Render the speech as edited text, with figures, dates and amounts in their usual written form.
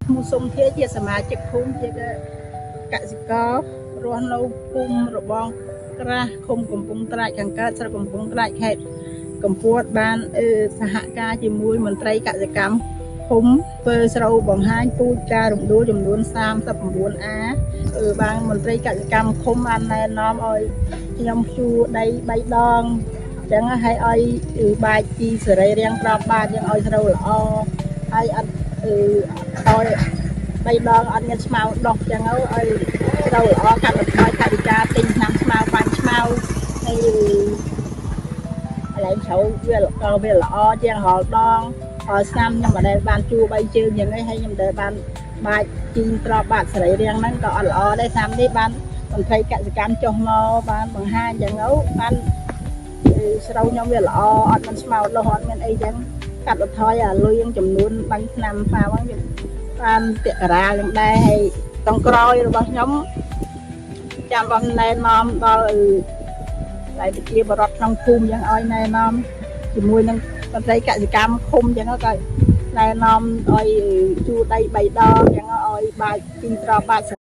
ឈ្មោះសុំធាជាសមាជិកភូមិជាកសិកររស់នៅភូមិរបងក្រាស់ឃុំកំពង់ត្រាចខាងកើតស្រុកកំពង់ត្រាចខេត្តកំពតបានសហការជាមួយមន្ត្រីកសិកម្មឃុំធ្វើស្រូវបង្ហាញពូជការរំដួលចំនួន 39 អាបានមន្ត្រីកសិកម្មឃុំបានណែនាំឲ្យខ្ញុំភ្ជួរដី3ដងអញ្ចឹងហើយឲ្យបាចជីសរីរាង្គប្របបាតយើងឲ្យស្រូវល្អហើយអត់ឲ្យបីដងអត់មានស្មៅដុះចឹងឲ្យស្រូវល្អកាត់បន្ថយថវិកាទិញថ្នាំស្មៅបាញ់ស្មៅហើយកន្លែងជ្រៅវាក៏វាល្អជាងរាល់ដងហើយស្នាមខ្ញុំមិនដែលបានជួបីជើងយ៉ាងនេះហើយខ្ញុំដែលបានបាចជីទ្របបាតសរីរាង្គហ្នឹងក៏អត់ល្អដែរស្នាមនេះបានមន្ត្រីកសិកម្មចុះមកបានបង្ហាញចឹងទៅបានស្រូវខ្ញុំវាល្អអត់មានស្មៅដុះអត់មានអីចឹងកាត់បន្ថយអាលុយនឹងចំនួនបាញ់ថ្នាំហ្វាហ្នឹងវាបានពាក់ករាលនឹងដែរហើយតង់ក្រោយរបស់ខ្ញុំចាំបងណែនាំដល់ហើយប្រជាបរតក្នុងភូមិយ៉ាងឲ្យណែនាំជាមួយនឹងមន្ត្រីកសិកម្មឃុំចឹងក៏ណែនាំឲ្យជួដី3ដងចឹងឲ្យបាចជីទ្របបាច